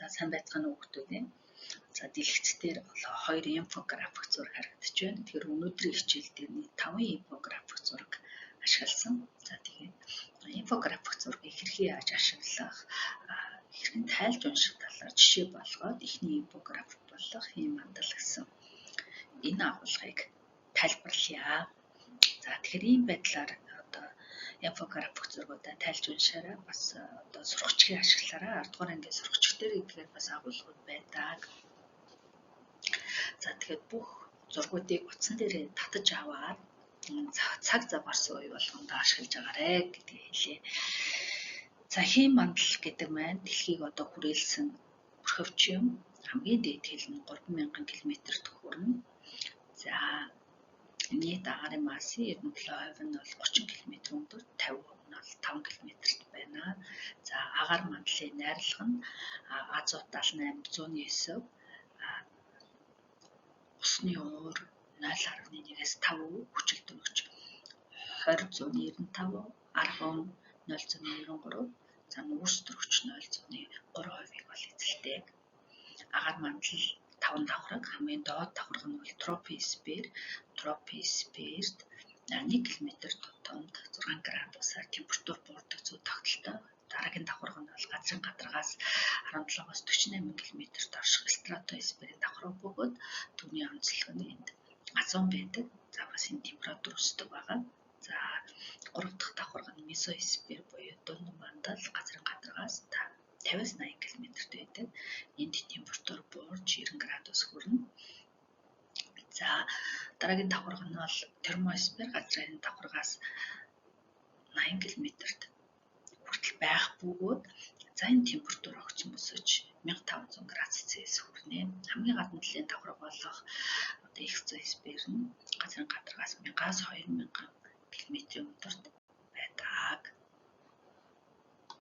За, сайн байцгаана уу, хүүхдүүдээ. За, дэлгэц дээр хоёр инфографик зураг харагдаж байна. Тэгэхээр өнөөдрийн хичээл дээр нийт 5 инфографик зураг ашигласан. За, тэгээд инфографик зургийг хэрхэн яаж ашиглах, хэрхэн тайлж унших талаар жишээ болгоод эхний инфографик болох ийм мандал гэсэн энэ агуулгыг тайлбарлая. За, тэгэхээр ийм байдлаар одоо инфографик зургуудаа тайлж уншаарай. Бас одоо сургачгийн ашиглаарай. 10 дугаар ангийн сургачих дээр эдгээр бас агуулгууд байдаг. За, тэгэхээр бүх зургуудыг утсан дээрээ татаж аваад цаг зав гарсан үе болгонд ашиглаж агаарэ гэдгийг хэлье. За, хийм мандал гэдэг маань дэлхийг одоо хүрээлсэн бүрхөвч юм. Хамгийн дээд хил нь 3000 км-т хүрнэ. За, нийт агаарын массын 97% нь бол 30 км өндөр, 50% нь бол 5 км-т байна. За, агаар мандлын найрлага нь азот 78,9, усны уур 0.1-ээс 5%, хүчил төрөгч 20.95, аргон 0.93, за, нүүрс төрөгч 0.3%-ийг бол эзэлдэг. Агаар мандал таван давхарга, хамгийн доод давхарга нь бол тропосфер. Тропосферт 1 км тутамд 6 градусаар температур буурдаг зүй тогтолтой. Дараагийн давхарга нь бол газрын гадаргаас 17-оос 48 км-т орших стратосферийн давхарга бөгөөд түүний онцлог нь энд озон байдаг. За, бас энэ температур өсдөг байгаа. За, гурав дахь давхарга нь мезосфер буюу дунд мандал, газрын гадаргаас 50-аас 80 км-т байдаг. Энд температур буурч 90 градус хүрнэ. За, дараагийн давхарга нь бол термосфер, газрын давхаргаас 80 км-т хүртэл байх бөгөөд, за, энэ температур огцом өсөж 1500 градус Цельс хүрнэ. Хамгийн гадна талын давхарга болох одоо экзосфер нь газрын гадаргаас 1000-аас 2000 км-ийн өндөрт